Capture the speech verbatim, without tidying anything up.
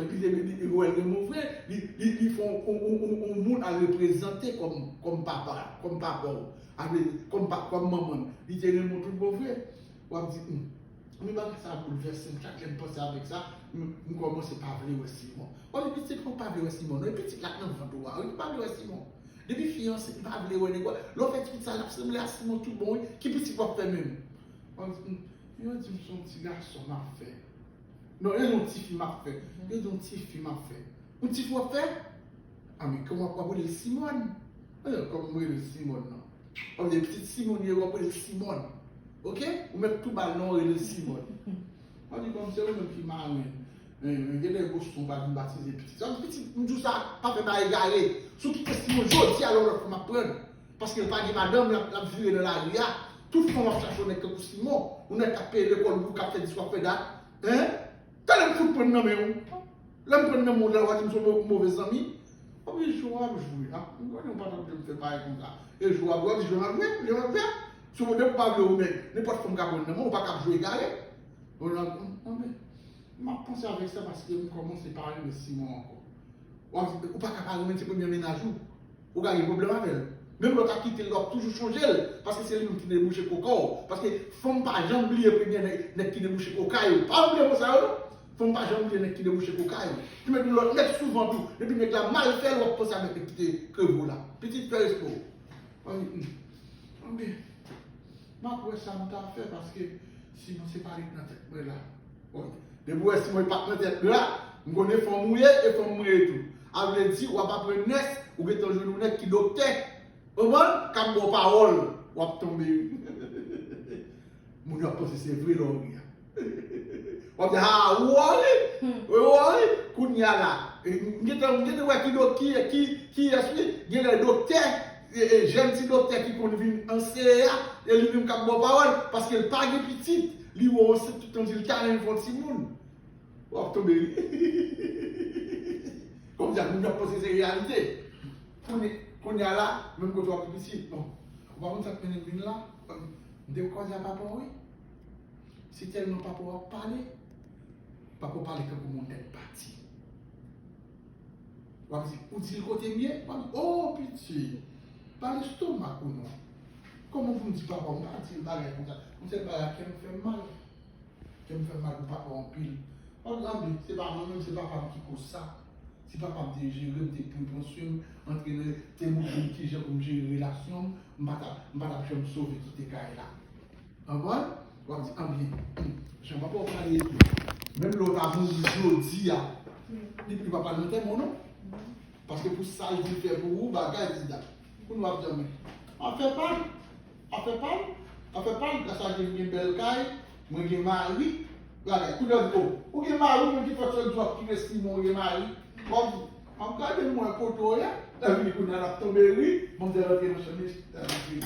Li te, li, li wè l renmen w vre, li, li, li fè yon, yon, yon, yon, yon moun al reprezante kòm, kòm papa, kòm papa w, avè, kòm pa, kòm manman l. Li te renmen w tout bon vre. W ap di, hmm, men bagay sa a boulvèse m, chak lè m panse avèk sa, m, m kòmanse pa vle wè Simon. W ap di, pitit, ou pa vle wè Simon, non, e pitit la k nan vant ou a, wi, ou pa vle wè Simon. Depi fi ansent, m pa vle wè nèg, lè w fè ti pitit sa, l ap sanble a Simon tout bon, wi, ki pitit w ap fè menm? W ap di, hmm, yo di m se yon ti gason m ap fè. Non, yo di yon tifi m ap fè. Yo di yon tifi m ap fè. Yon tifi w ap fè? A, men kòman w ap rele l Simòn? Eh, kòman m rele l Simòn nan? W ap di pitit Simòn ye, w ap rele l Simòn. Oke? Ou mèt tou ba l non, w rele l Simòn. W ap di kòm se ou menm ki mari m. Eh, men gen lè Boston pa vin batize pitit. Sa vle di pitit, m di w sa, pa fè bagay egare. Si w kite Simòn jodi a, lè w lòt fanm ap pran l. Paske l pa gen madanm, l ap, l ap vire nan lari a. Tout fanm ap chache yon nèg tankou Simon. Yon nèg k ap peye lekòl pou w, k ap fè dis, w ap fè dat. Hein? Talè m fout pran nan men w. Lè m pran nan men w la, w a di m se yon mo-, move zanmi. Anpi jou w ap jwe. A, m konnen w pa t ap vle m fè bagay konsa. E jou w ap, w ap di jan w ap jwe, jan w ap fè. Si w depi w pa vle ou menm, nenpòt fanm ka pran nan men w, ou pa ka ap jwe egare. Bon, la, m, m, m ap panse avèk sa paske m kòmanse pa renmen Simon ankò. W ap, ou pa ka pa renmen ti premye mennaj ou. Ou ka gen pwoblèm avè l. Menm lè w ta kite l, w ap toujou chonje l. Paske se li menm ki debouche koka w. Paske fanm pa janm bliye premye nèg, nèg ki debouche koka yo. Pa bliye mo sa yo, non. Fanm pa janm bliye nèg ki debouche koka yo. Ki met yon lòt nèg sou vant ou. Depi nèg la mal fè l, w ap panse avèk nèg ki te kreve w la. Pitit, fè respè w. Anpi, hmm. Anpi, m ap wè sa m ta fè paske Simon se pa li k nan tèt mwen la. Bon, depi w wè Simon e pa t nan tèt mwen la, m konnen fanm ou ye e fanm mwen ye tou. A vle di, w ap aprann nès, ou gentan jwenn yon nèg ki doktè. Konprann? K ap ba w pawòl, w ap tonbe wi. Moun yo ap panse se vre lè w ri a. W ap di, ah, ou wè wi, ou wè wi, kounye a la. E, m gentan, m gentan wè ki do-, ki, ki, kiyès wi, gen lè doktè, e, e, jèn ti doktè ki konn vin anseye a, e li menm k ap ba w pawòl, paske l pa gen pitit, li wè w ansent tout tan di l ta renmen fè yon timoun. W ap tonbe ri. Kòmsi moun yo ap panse se reyalite. Kounye, kounye a la, menm kote w ap gen pitit, bon. Ou pa konn sa k mennen m vin la? M te koze a papa w, wi. Se tèlman papa w ap pale, papa w pale tankou moun nèt pati. W ap di, ou di l kote m ye? W ap di, oh, piti, pa lestomak ou non. Kòman pou m di papa w, m pa di l bagay konsa. Yon sèl bagay, kè m fè m mal. Kè m fè m mal pou papa w anpil. W ap di, anben, se pa mwen menm, se papa m ki koz sa. Si papa m te jere m, te pran, pran swen m, antrene, te montre m kijan pou m jere relasyon m, m pa t ap, m pa t ap janm sove kite kay la. Konprann? W ap di, anben, hmm, jan papa w pale tou. Menm lè w ta mouri jodi a, li p-, li p-, li pa pral nan antèman w non. Paske pou sa l di fè pou ou, bagay, di dat. Kounye a w ap di, anben, afè pa l, afè pa l, afè pa l, gras a Dye m gen bèl kay, mwen gen mari, bagay. Kounye a w di, oh, ou gen mari, ou menm ki fè w di w ap pire Simon, ou gen mari. W ap di, m ap gade mwen kote w ye, lè vini kounye a l ap tonbe ri, manmzèl rantre nan chanm li, l ap ri.